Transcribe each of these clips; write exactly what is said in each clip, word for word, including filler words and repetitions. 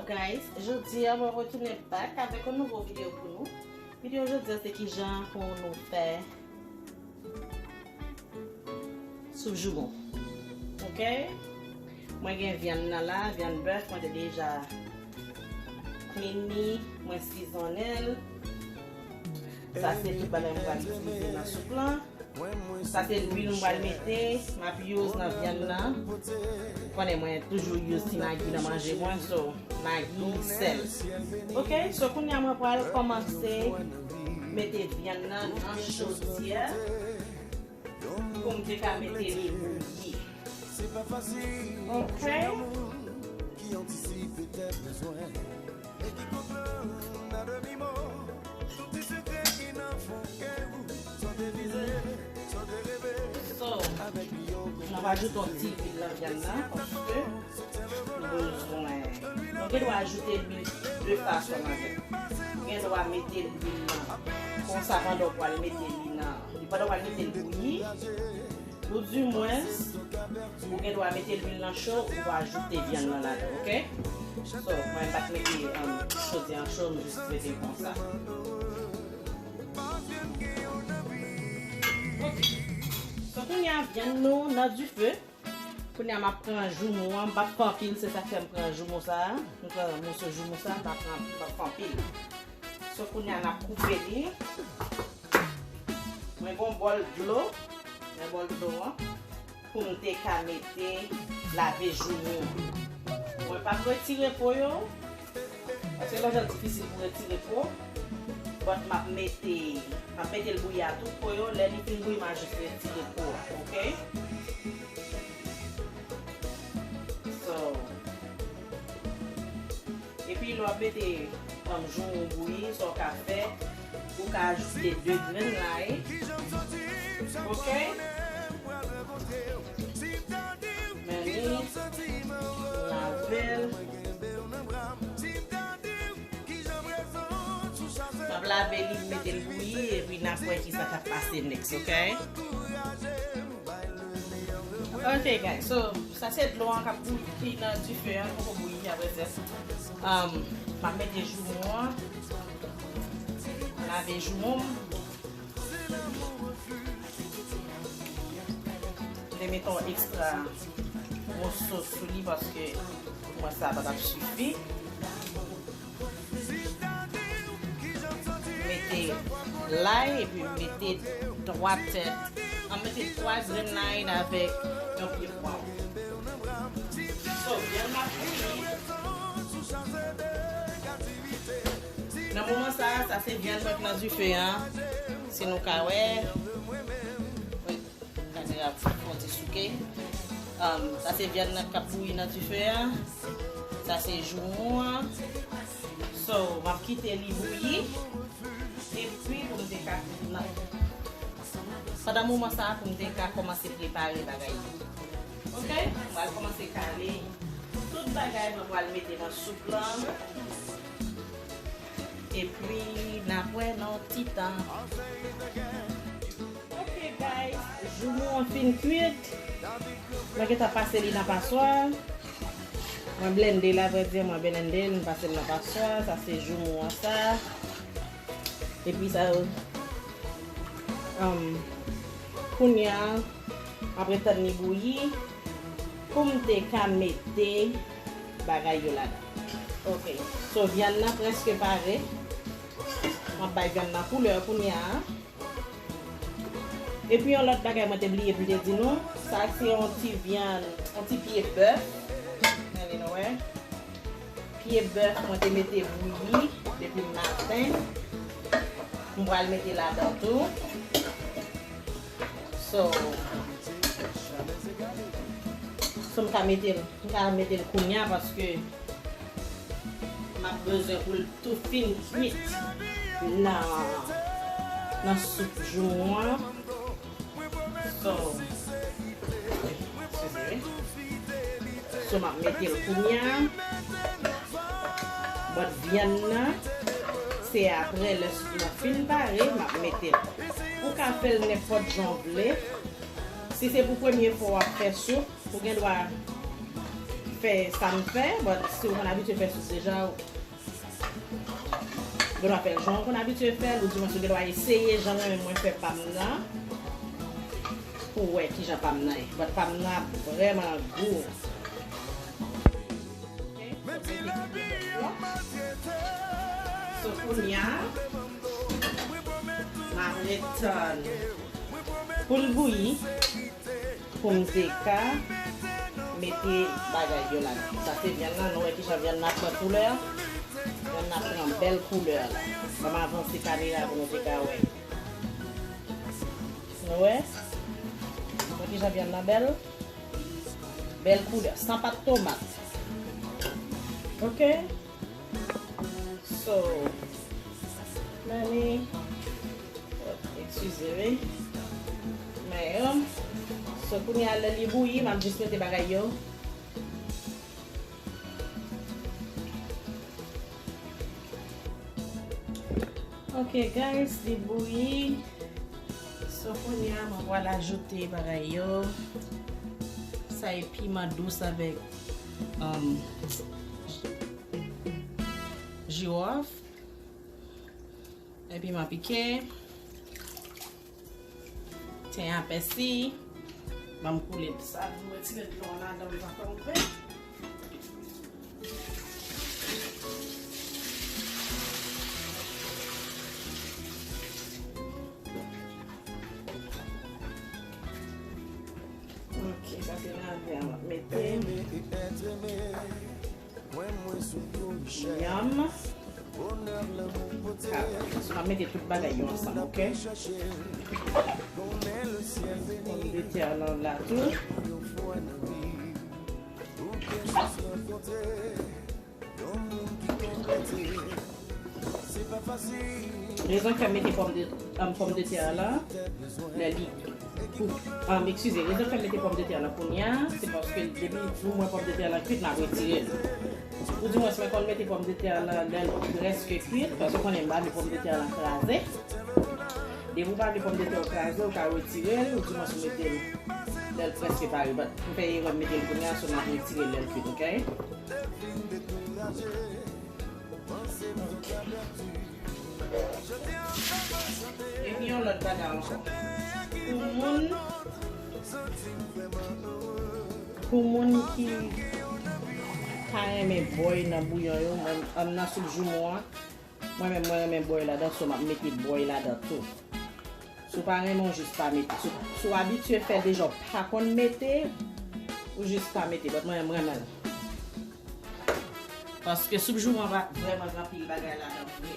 Guys, jodi a mwen retounen back avèk yon nouvo videyo pou nou. Videyo jodi a se kijan pou nou fè soup joumou. Ok? Mwen gen vyann nan la, vyann bèf, mwen te deja clean li, mwen sizonnen l. Sa se tout bagay mwen pral itilize nan soup lan. Sa se lwil mwen pral mete, m ap use nan vyann nan. Ou konnen mwen toujou use ti magi nan manje mwen, so magi, sèl. Ok, so kounye a mwen pral kòmanse mete vyann nan nan chodyè pou m te ka mete li bouyi. Ok. So, n ap ajoute yon ti lwil nan vyann nan, paske nou bezwen, nou gen dwa ajoute lwil de fason nan vyann. Ou gen dwa mete lwil nan konsa pandan w pral mete li nan, pandan w pral mete l bouyi. Ou di mwens, ou gen dwa mete lwil nan cho, ou ajoute vyann nan ladan, ok? So, mwen pa t mete, um, chodyè an cho, m jis mete l konsa. Ok. So, kounye a, vyann nou nan dife. Kounye a, m ap pran joumou an, m p ap fè anpil, se sa k fè m pran joumou sa a. M pran moso joumou sa a, m p ap pran, m p ap fè anpil. So, kounye a, n ap koupe li. Mwen gon bòl dlo, mwen bòl dlo an, pou m te ka mete lave joumou. Mwen p ap retire po yo, paske lè jan difisil pou retire po, but m ap mete, m ap mete l bouyi a tout po yo, lè li fin bouyi, m a jis retire po a, ok? So, epi lè w ap mete, um, joumou bouyi, sa w ka fè, ou ka ajoute de grenn lay. Ok? Men li, lave l. M ap lave li, mete l bouyi, epi n ap wè kisa k ap pase next, ok? Ok, guys, so, sa se dlo an k ap bouyi, ki nan dife an, poko bouyi, apre sa. Um, m ap mete joumou an, lave joumou m. M te mete yon ekstra moso sou li paske pou mwen sa pa t ap sifi. Mete lay epi mete twa tèt, an mete twa grenn lay avèk yon pye pwav. So, vyann nan bouyi. Nan moman sa a, sa se vyann mwen k nan dife an. Si nou ka wè. Wi. Kamera ap fè yon ti souke. Um, sa se vyann nan k ap bouyi nan dife a. Sa se joumou an. So, m ap kite li bouyi. Epi pou m te ka, nan, pandan moman sa a, pou m te ka kòmanse prepare bagay yo. Ok? M pral kòmanse kale tout bagay mwen pral mete nan soup lan. Epi, n ap wè nan ti tan. Ok, guys, joumou an fin kwit. Mwen gentan pase li nan paswa. Mwen blende l, avrèdi, mwen blende l, m pase l nan paswa. Sa se joumou an sa. Epi sa, um, kounye a, m ap ret tann li bouyi pou m te ka mete bagay yo ladan. Ok. So, vyann nan prèske pare. M ap bay vyann nan koulè kounye a. Epi yon lòt bagay mwen te bliye pou m te di nou, sa se yon ti vyann, yon ti pye bèf. Gade nou wè. Pye bèf mwen te mete bouyi depi maten. M pral mete ladan tou. So, so m ka mete l, m ka mete l kounye a paske m ap bezwen pou l tou fin kwit nan, nan soup joumou an. So, eskize. So, m ap mete l kounye a. But vyann nan, se apre lè soup lan fin pare, m ap mete l. Ou ka fè l nenpòt jan w vle. Si se pou premye fwa w ap fè soup, ou gen dwa, Fè sa m fè, but si w konn abitye fè sous deja, ou gen dwa fè l jan w konn abitye fè l, ou di mwen si w gen dwa eseye jan mwen menm mwen fè pa m nan, pou w wè kijan pa m nan ye. But pa m nan ap vrèman gou. Ok, so, mete tout lòt la. So, kounye a, m ap ret tann pou l bouyi. Pou m te ka mete bagay yo ladan. Sa se vyann nan, nou wè kijan vyann nan pran koulè. Vyann nan pran bèl koulè la. Ban m avanse kamera pou nou te ka wè. Nou wè? Wè kijan vyann nan bèl? Bèl koulè, san pat tomat. Ok? So, mami, eskize wi. Men, so, kounye a lè li bouyi, m ap jis mete bagay yo. Ok, guys, li bouyi. So, kounye a, mwen pral ajoute bagay yo. Sa e piman dous avèk, um, jiwòf. E piman pike. Ten a pèsi. Ban m koule sa. M retire dlo an ladan, m pa tonbe. Ok, sa se lavi a m ap mete. Yanm. Sa, m ap mete tout bagay yo ansanm, ok? Pòmdetè lan la tou. Rezon k fè m mete pòmde, um, pòmdetè a la, lè li kou-, um, eskize, rezon k fè m mete pòmdetè a la kounye a, se paske depi ou wè pòmdetè a la kwit, m ap retire l. Ou di mwen, si mwen konn mete pòmdetè a la lè l prèske kwit, paske ou konnen m pa vle pòmdetè a la kraze. Depi ou pa vle pòmdetè a kraze, ou ka retire l, ou di mwen, si w mete l lè l prèske pare. But m fè erè m mete l kounye a, so m ap retire l lè l kwit, ok? Epi yon lòt bagay ankò. Pou moun, pou moun ki pa renmen bòy nan bouyon yo, mwen, um, nan soup joumou an, mwen menm, mwen renmen bòy ladan, so m ap mete bòy ladan tou. Si w pa renmen, w jis pa mete. Si, si w abitye fè deja, w pa konn mete, ou jis pa mete. But mwen, mwen renmen l. Paske soup joumou an pa vrèman gen anpil bagay ladan vre.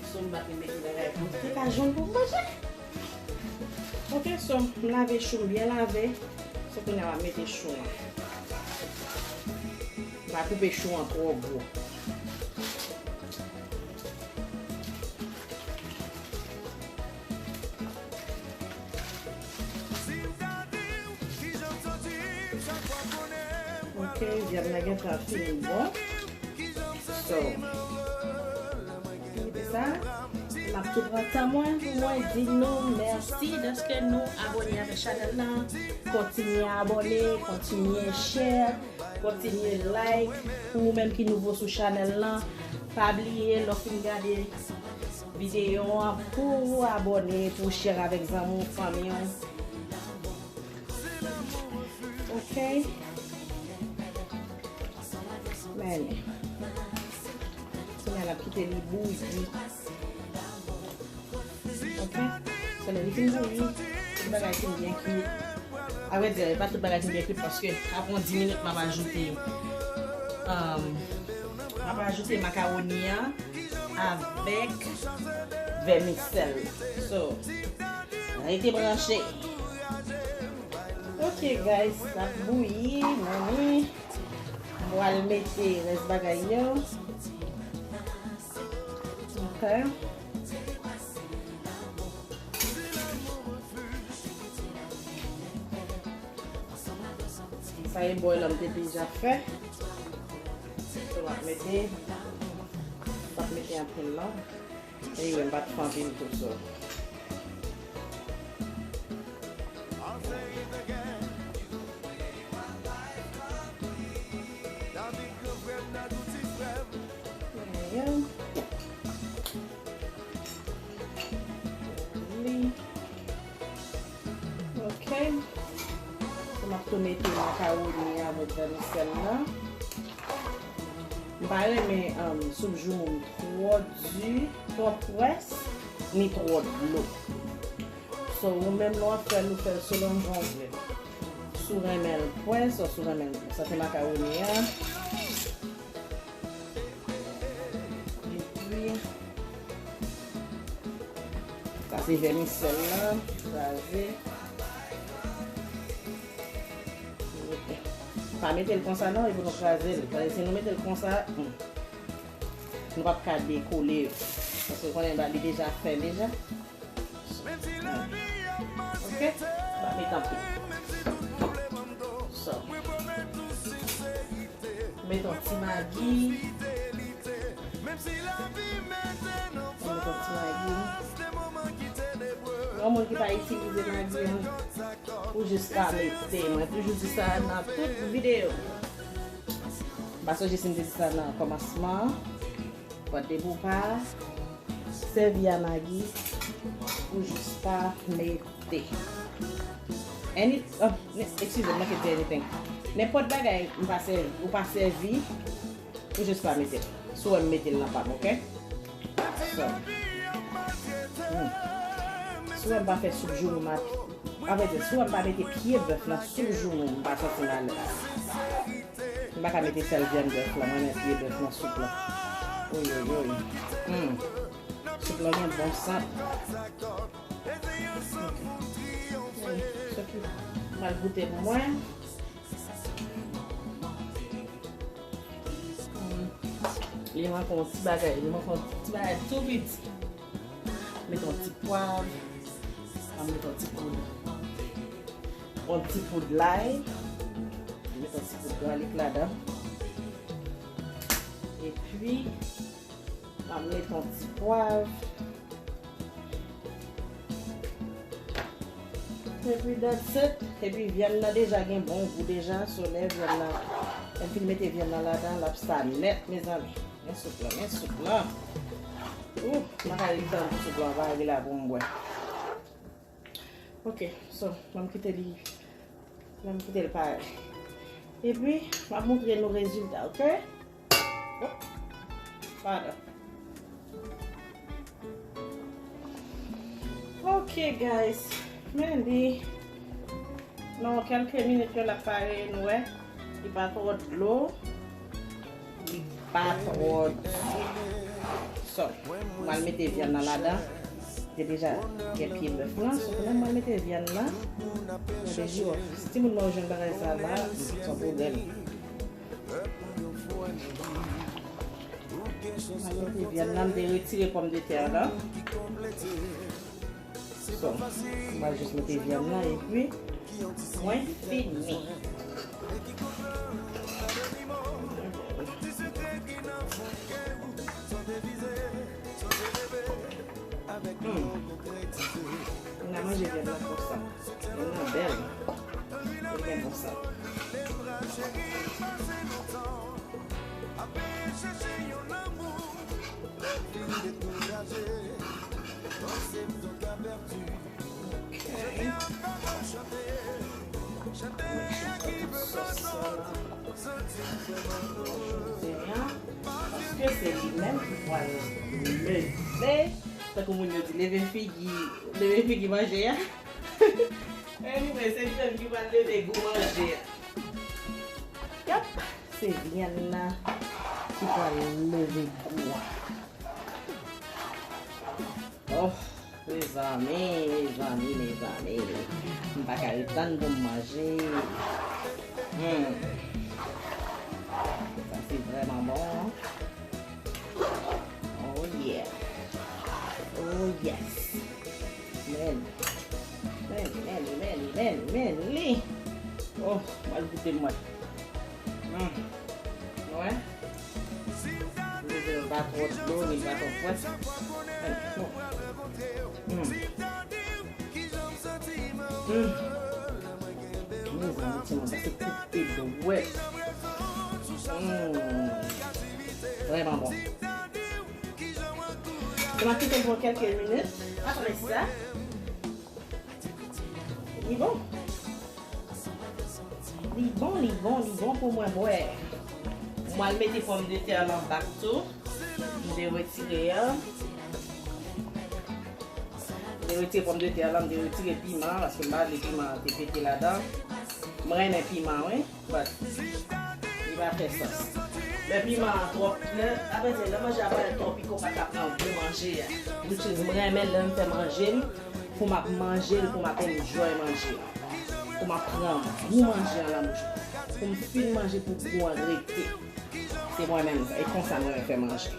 So, m pa te mete bagay pou te ka jwenn pou manje. Ok, so, m lave chou m byen lave. So, kounye a m ap mete chou an. M pa koupe chou an twò gwo. Ok, vyann nan gentan fin bon. So, kite sa. M ap tou pran tan mwen pou mwen di nou mèsi dèske nou abòne avèk chanèl lan. Kontinye abòne, kontinye share. Kontinye like. Pou ou menm ki nouvo sou chanèl lan, pa bliye lè w fin gade videyo an pou w abòne, pou w share avèk zanmi w, fanmi w. Ok. Men, kounye a n ap kite li bouyi. Ok? So, lè li fin bouyi, tout bagay fin byen kwit. Avrèdi, pa tout bagay fin byen kwit paske apre yon dis minit, m ap ajoute, um, m ap ajoute makawoni an avèk vèmisèl. So, rete branche. Ok, guys, l ap bouyi, mami. M pral mete rès bagay yo. Ok. Sa e bòy la m te deja fè. So, m ap mete, m ap mete anpil la. Anyway, m pa t fè anpil tou, so. Li. Ok. M ap tou mete makawoni avèk vèmisèl la. M pa renmen, um, soup joumou m twò di, twò pwès, ni twò dlo. So, ou menm lè w ap fè l, ou fè l selon jan w vle. Si w renmen l pwès, si w renmen l dlo. Sa se makawoni an. Epi, sa se vèmisèl la, kraze. Pa mete l konsa non, epi nou kraze l. Paske si nou mete l konsa, hmm, nou p ap ka dekole yo. Paske w konnen li deja fè deja. Ok? M ap met anpil. So, met yon ti magi. Met yon ti magi. Yon moun ki pa itilize magi an, ou jis pa mete. Mwen toujou di sa nan tout videyo. M pa sonje si m te di sa nan kòmansman an. But depi w pa sèvi a magi, ou jis pa mete. Any, oh, ne- excuse me, m manke di anything. Nenpòt bagay m pa sèvi, ou pa sèvi, ou jis pa mete l. Si w wè m mete l nan pa m, ok? So, hmm. Si w wè m pa fè soup joumou m ap, anvèdi, si w wè m pa mete pye bèf nan soup joumou m, m pa santi m alèz. M pa ka mete sèl vyann bèf la, mwen renmen pye bèf nan soup la. Oyoyoy. Hmm. Soup la gen bon sant. Ok. M pral goute pou mwen. Hmm. Li manke yon ti bagay, li manke yon ti bagay tou piti. Met yon ti pwav, m ap met yon ti poud, yon ti poud lay, met yon ti poud galik ladan. Epi, m ap met yon ti pwav. Epi that's it. Epi vyann nan deja gen bon gou deja, so lè vyann nan, lè m fin mete vyann nan ladan, l ap sa nèt, mezanmi. Men soup la, men soup la. Ooh, m pa ka ret tann pou soup la, m pa rele la pou m bwè. Ok, so, ban m kite li, ban m kite l pare. Epi, m ap montre nou rezilta, ok? Oh, padon. Ok, guys. Men li, nan kèlke minit yo l ap pare, nou wè. Li pa twò dlo. Li pa twò dlo. So, m al mete vyann nan ladan. Te deja gen pye bèf lan. So, kounye a m al mete vyann lan. Gade, jiwòf. Si timoun mwen yo jwenn bagay sa la, se yon pwoblèm. M al mete vyann lan, m te retire pòmdetè a la. So, m al jis mete vyann lan epi mwen fini. Hmm. M nan manje vyann nan konsa. Vyann nan bèl. Li gen bon sant. Ok. Mwen chita tout sòs sa. Jodi a, paske se li menm ki pral leve, tankou moun yo di, leve figi, leve figi manje a. Anyway, se li menm ki pral leve gou manje a. Yap, se vyann nan ki pral leve gou a. Oh, mezanmi, mezanmi, mezanmi. M pa ka ret tann pou m manje. Hmm. Sa se vrèman bon. Oh yeah. Oh yes. Men. Men, men, men, men, men li. Oh, m al goute mwen. Hmm. Wè. Li pa twò dlo, li pa twò pwès. Hmm. Hmm. Mezanmi, timoun, sa se kout pye dwèt. Hmm. Vrèman bon. M ap kite l pou kèlke minit. Apre sa, li bon. Li bon, li bon, li bon pou mwen bwè. Mwen al mete pòmdetè lan bak tou. M te retire an. M te retire pòmdetè lan, m te retire piman an, paske m pa vle piman an te pete ladan. Mwen renmen piman, wi. But li pa fè sans. Lè piman an twòp, lè, apre se lè manje a parèt twò pike, ou pa ka pran gou manje a. Which is, mwen renmen lè m fè manje m, pou m ap manje l, pou m ap enjoy manje a. Pou m ap pran gou manje an nan bouch mwen. Pou m fin manje pou gou an rete. Se mwen menm sa. E konsa mwen fè manje.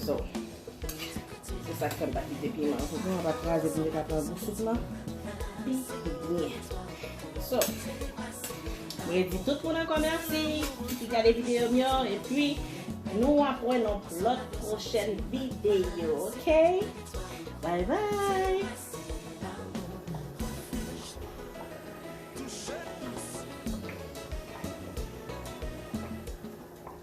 So, se sa k fè m pa kite piman an. Pou piman pa kraze pou m te ka pran gou soup lan. Byen. So, m redi tout moun ankò mèsi ki gade videyo m yo. Epi, nou ap wè nan lòt pwochèn videyo, oke? Bye bye!